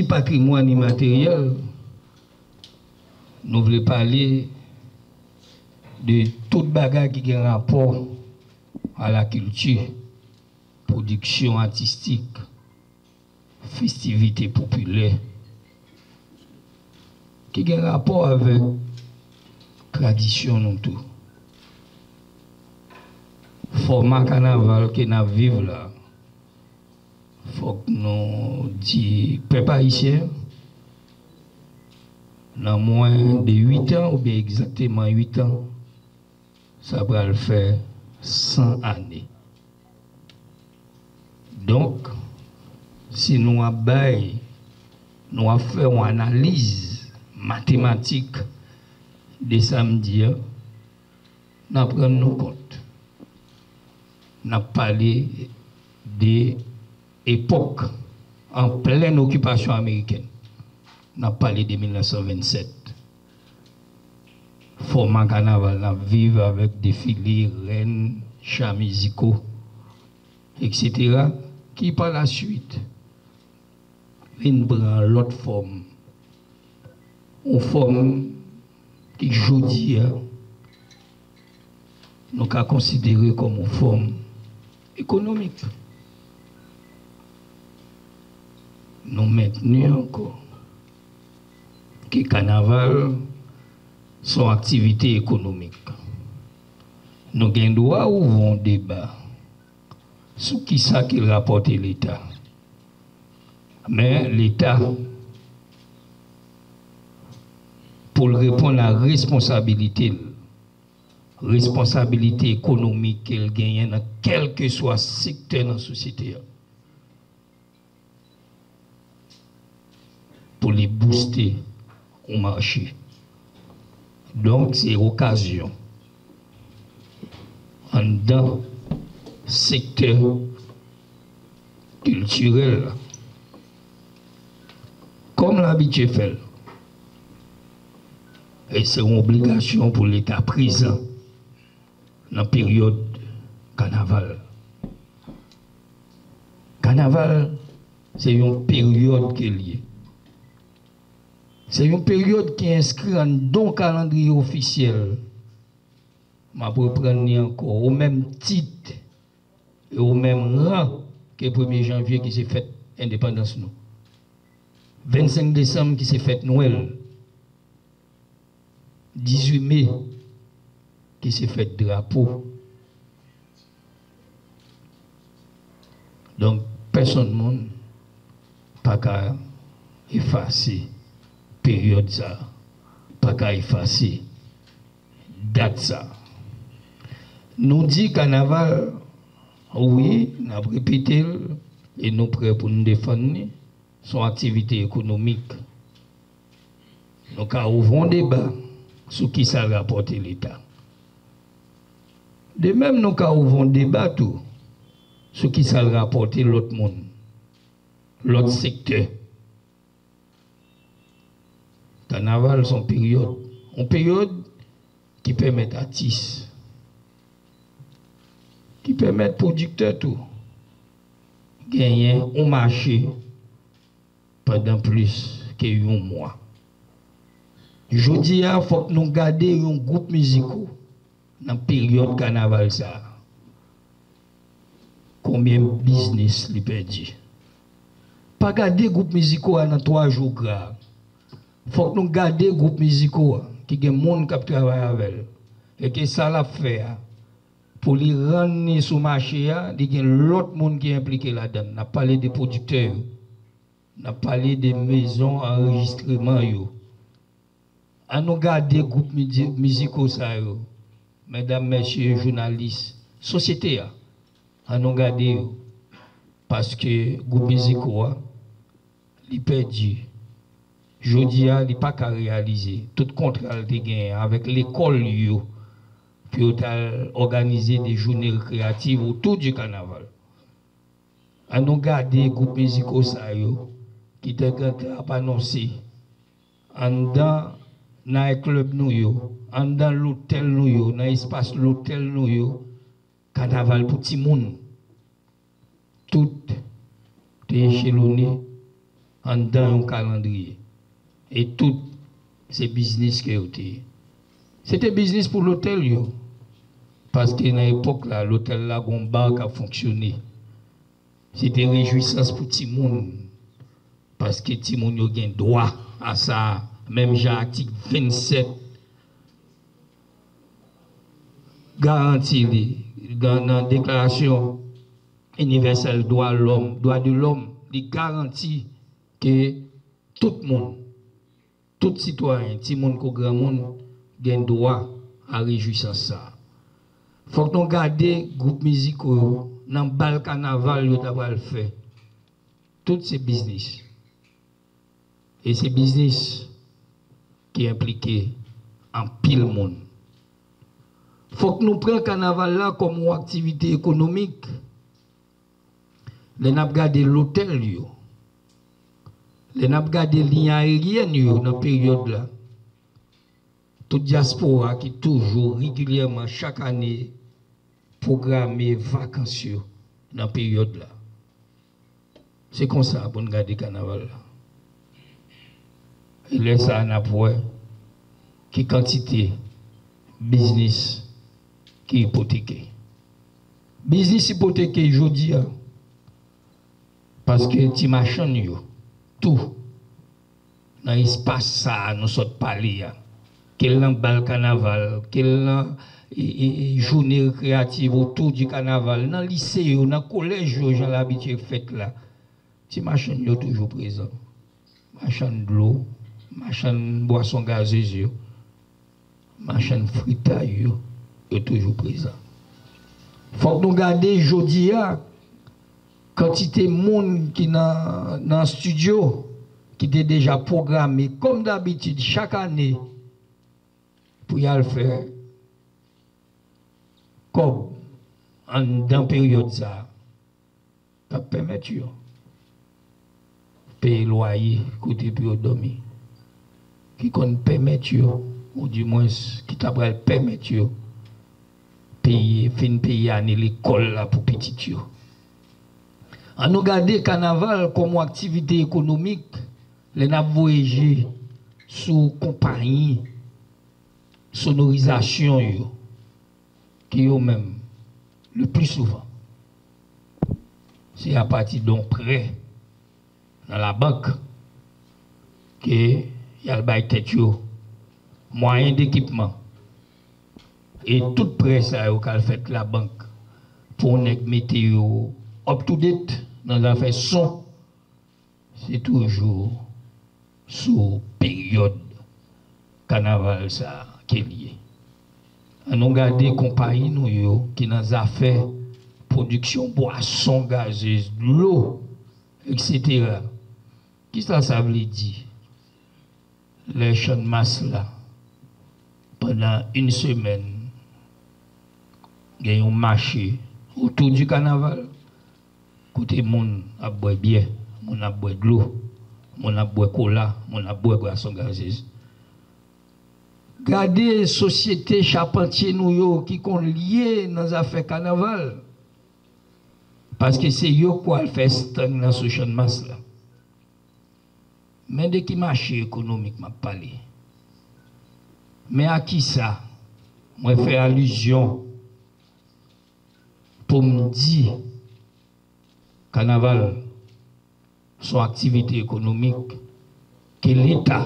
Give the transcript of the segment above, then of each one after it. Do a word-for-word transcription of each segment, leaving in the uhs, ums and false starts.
patrimwàn imateryèl, nou vle pale de tout bagay ki gen rapò a lakilti, pwodiksyon atistik, festivite popilè, ki gen rapò avèk tradisyon nou tou. Fòma kanaval ke n ap viv la, fòk nou di pèp ayisyen, nan mwen de uit an, oubyen egzakteman uit an, sa pral fè san ane. Donk, si nou ap bay, nou ap fè yon analiz matematik de sa m di a, n ap rann nou kont. N ap pale de epòk an plen okipasyon amerikèn. N ap pale de mil nèf san vennsèt. Fòma kanaval n ap viv avèk defile, rèn, cha miziko, etsetera, ki pa la swit vin pran lòt fòm. Yon fòm ki jodi a, nou ka konsidere kòm yon fòm ekonomik. Nou mentni ankò ke kanaval se yon aktivite ekonomik. Nou gen dwa ouvri yon deba sou kisa ke l rapòte Leta. Men Leta, pou l reponn a responsabilite l, responsabilite ekonomik ke l genyen nan kèlkeswa sektè nan sosyete a, pou li bouste yon mache. Donk, se okazyon anndan sektè kiltirèl la, kòm l abitye fè l. E se yon obligasyon pou Leta prezan nan peryòd kanaval. Kanaval, se yon peryòd ke l ye. Se yon peryòd ki enskri anndan yon kalandriye ofisyèl. M ap reprann li ankò, o menm tit e o menm ran ke premye janvye ki se fèt endepandans nou. Vennsenk desanm ki se fèt Nwèl. Dizuit me ki se fèt drapo. Donk, pèsonn moun pa ka efase peryòd sa, pa ka efase dat sa. Nou di kanaval, wi, n ap repete l e nou prè pou n defann li, se yon aktivite ekonomik. Nou ka ouvri yon deba sou kisa l rapòte Leta. De menm, nou ka ouvri yon deba tou sou kisa l rapòte lòt moun, lòt sektè. Kanaval se yon peryòd, yon peryòd ki pèmèt atis, ki pèmèt pwodiktè tou genyen yon mache pandan plis ke yon mwa. Jodi a, fòk nou gade yon gwoup miziko nan peryòd kanaval sa a. Konbyen biznis li pèdi? Pa gade gwoup miziko a nan twa jou gra. Fòk nou gade gwoup miziko a ki gen moun k ap travay avè l. E ke sa l ap fè a, pou li rann li sou mache a, li gen lòt moun ki enplike ladan l. N ap pale de pwodiktè yo. N ap pale de mezon anrejistreman yo. An nou gade gwoup midi- miziko sa yo, medam, mesye, jounalis, sosyete a. An nou gade yo. Paske gwoup miziko a, li pèdi. Jodi a, li pa ka reyalize tout kontra l te genyen avèk lekòl yo pou yo t al òganize de joune rekreyativ otou di kanaval. An nou gade gwoup miziko sa yo ki te gentan ap anonse anndan night club nou yo, anndan lotèl nou yo, nan espas lotèl nou yo, kanaval pou timoun. Tout te echelone anndan yon kalandriye. E tout se biznis ke yo te ye. Se te biznis pou lotèl yo. Paske nan epòk la, lotèl la gon bar k ap fonksyone. Se te rejwisans pou timoun. Paske timoun yo gen dwa a sa, menm jan atik vennsèt garanti li nan, nan Deklarasyon Inivèsèl Dwa Lòm, Dwa de Lòm, li garanti ke tout moun, tout sitwayen, timoun kou granmoun, gen dwa a rejwisans sa a. Fòk nou gade gwoup miziko yo nan bal kanaval yo ta pral fè. Tout se biznis. E se biznis ki enplike anpil moun. Fòk nou pran kanaval la kòm yon aktivite ekonomik. Lè n ap gade lotèl yo, lè n ap gade liy ayeryèn yo nan peryòd la, tout dyaspora ki toujou regilyèman chak ane pwograme vakans yo nan peryòd la. Se konsa pou n gade kanaval la. E lè sa a, n ap wè ki kantite biznis ki ipoteke. Biznis ipoteke jodi a, paske ti machann yo, tou, nan espas sa a nou sot pale a, ke l nan bal kanaval, ke l nan e, e, e, jounen rekreyatif otou di kanaval, nan lise yo, nan kolèj yo, jan l abitye fèt la, ti machann yo toujou prezan. Machann dlo, machann bwason gazez yo, machann fritay yo, yo toujou prezan. Fòk nou gade jodi a, kantite moun ki nan, nan estidyo, ki te deja pwograme, kòm dabitid, chak ane, pou y al fè kòb anndan peryòd sa a, k ap pèmèt yo peye lwaye, kote pou yo dòmi, ki konn pèmèt yo, oudimwens ki ta pral pèmèt yo peye, fin peye ane lekòl la pou pitit yo. Ann nou gade kanaval kòm yon aktivite ekonomik lè n ap voye je sou konpayi sonorizasyon yo, ki yo menm, le pli souvan, se apati de yon prè nan labank ke y al bay tèt yo mwayen dekipman. E tout prè sa yo k al fèt labank pou yon nèg mete yo up to date nan zafè son, se toujou sou peryòd kanaval sa a ke l ye. Ann nou gade konpayi nou yo ki nan zafè pwodiksyon bwason gazez, dlo, etsetera. Kisa sa vle di? Lè Channmas la, pandan yon semèn, gen yon mache otou di kanaval, kote moun ap bwè byè, moun ap bwè dlo, moun ap bwè kola, moun ap bwè bwason gazez. Gade sosyete chapantye nou yo ki konn lye nan zafè kanaval. Paske se yo k pral fè estann nan sou Channmas la. Men de ki mache ekonomik m ap pale. Men a kisa mwen fè alizyon pou m di kanaval se yon aktivite ekonomik ke Leta,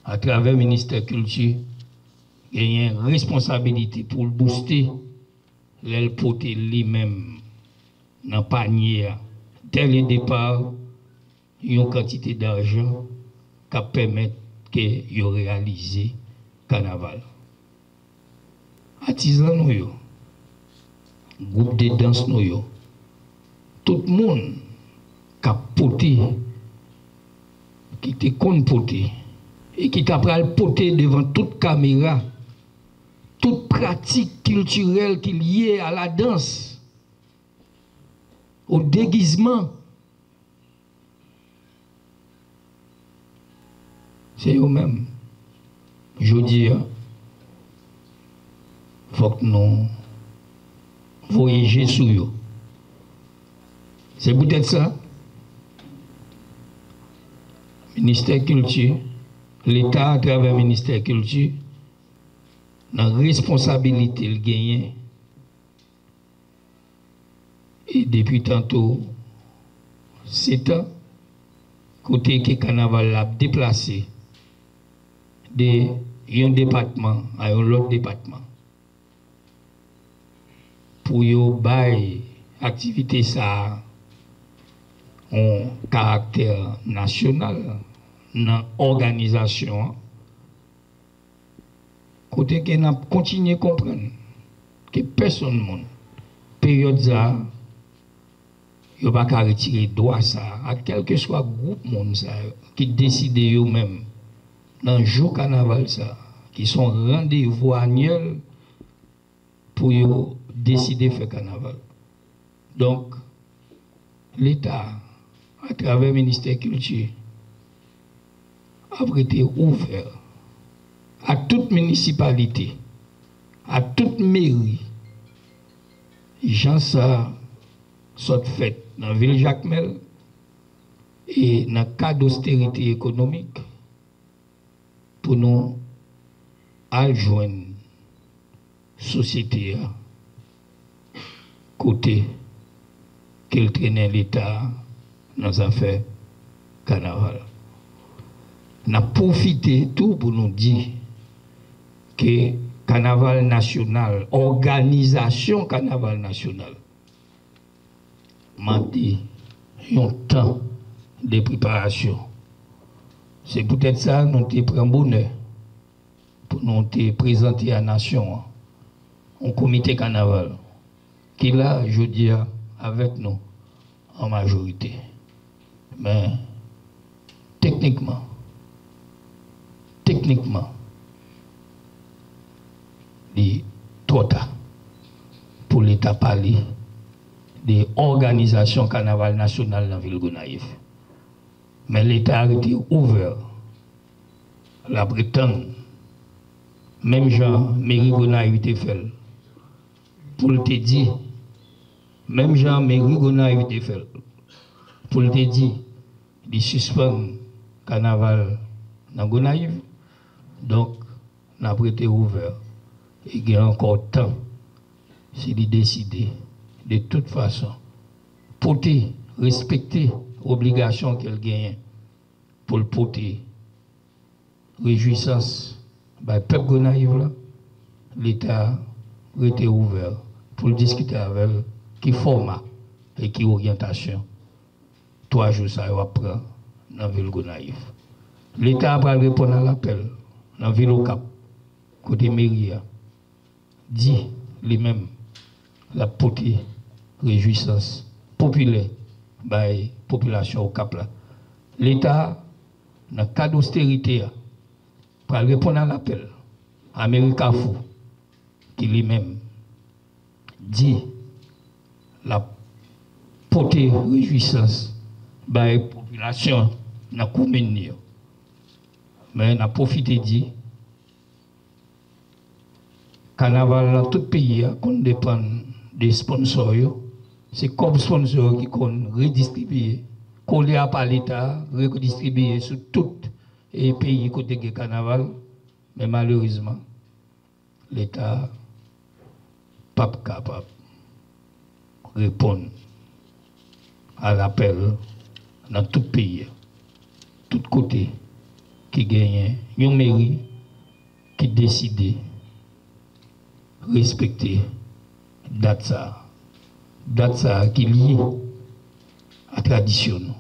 atravè Ministè Kilti, genyen responsabilite pou l bouste lè l pote li menm nan panye a, dès le départ, yon kantite dajan k ap pèmèt ke yo reyalize kanaval. Atizan nou yo, gwoup de dans nou yo, tout moun k ap pote, ki te konn pote, e ki ta pral pote devan tout kamera, tout pratik kiltirèl ki lye a la dans, o degizman, se yo menm. Jodi a, fòk nou voye je sou yo. Se poutèt sa, Ministè Kilti, Leta atravè Ministè Kilti, nan responsabilite l genyen, e depi tanto setan, kote ke kanaval la ap deplase de yon depatman a yon lòt depatman, pou yo bay aktivite sa a yon karaktè nasyonal nan òganizasyon an, kote ke n ap kontinye konprann ke pèsonn moun, peryòd sa a, yo pa ka retire dwa sa a, a kèlkeswa gwoup moun sa yo ki deside yo menm, nan jou kanaval sa a, ki se yon randevou anyèl pou yo deside fè kanaval. Donk, Leta, atravè Ministè Kilti, ap rete ouvè a tout minisipalite, a tout meri, jan sa sot fèt nan vil Jakmèl, e nan kad osterite ekonomik, pou nou al jwenn sosyete a kote ke l trennen Leta a nan zafè kanaval. N ap pwofite tou pou nou di ke kanaval nasyonal, òganizasyon kanaval nasyonal, mande yon tan de preparasyon. Se poutèt sa nou te pran bonè pou nou te prezante a nasyon an yon komite kanaval ki la jodi a avèk nou an majorite. Men, teknikman, teknikman, li twò ta pou Leta pale de òganizasyon kanaval nasyonal nan vil Gonayiv. Men Leta a rete ouvè, l ap ret tann, menm jan meri Gonayiv te fè l, pou l te di, menm jan meri Gonayiv te fè l, pou l te di, li sispann kanaval nan Gonayiv. Donk, n ap rete ouvè e gen ankò tan si li deside, de tout fason, pote, respekte obligasyon ke l genyen pou l pote rejwisans bay pèp Gonayiv la. Leta rete ouvè pou l diskite avè l ki fòma e ki oryantasyon twa jou sa yo ap pran nan vil Gonayiv. Leta a pral reponn a lapèl nan vil Okap, kote meri a di li menm l ap pote rejwisans popilè bay popilasyon Okap la. Leta a, nan kad osterite a, pral reponn a lapèl a meri Kafou, ki li menm di l ap pote rejwisans bay popilasyon nan komin li yo. Men n ap pwofite di, kanaval nan tout peyi a konn depann de sponsò yo. Se kòb sponsò yo ki konn redistribiye, kole apa Leta a, redistribiye sou tout, e, peyi kote gen kanaval. Men malerezman, Leta p ap kapab reponn a lapèl nan tout peyi a, tout kote ki genyen yon meri ki deside respekte dat sa a. Dat sa a ki lye a tradisyon nou.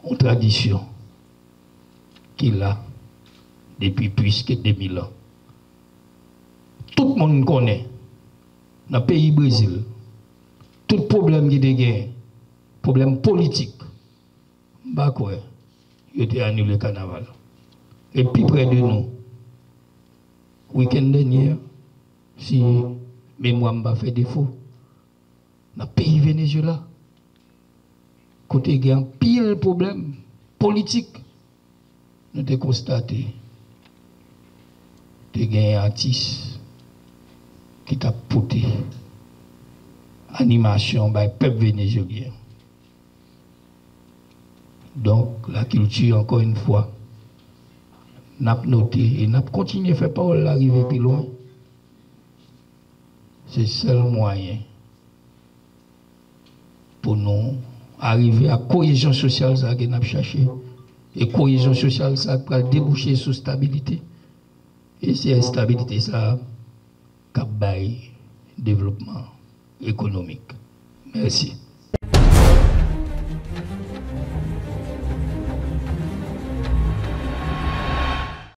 Yon tradisyon ki la depi plis ke de mil an. Tout moun konnen, nan peyi Brezil, tout pwoblèm ki te genyen, pwoblèm politik, m pa kwè yo te anile kanaval. E pi prè de nou, wikenn dènye a, si memwa m pa fè defo, nan peyi Venezuela, kote gen anpil pwoblèm politik, nou te konstate te gen atis ki t ap pote animasyon bay pèp venezuelyen. Donk, lakilti, ankò yon fwa, n ap note e n ap kontinye fè pawòl la rive pi lwen. Se sèl mwayen pou nou arive a koyezyon sosyal sa ke n ap chache. E koyezyon sosyal sa pral debouche sou stabilite. E se estabilite sa k ap bay devlopman ekonomik. Mèsi.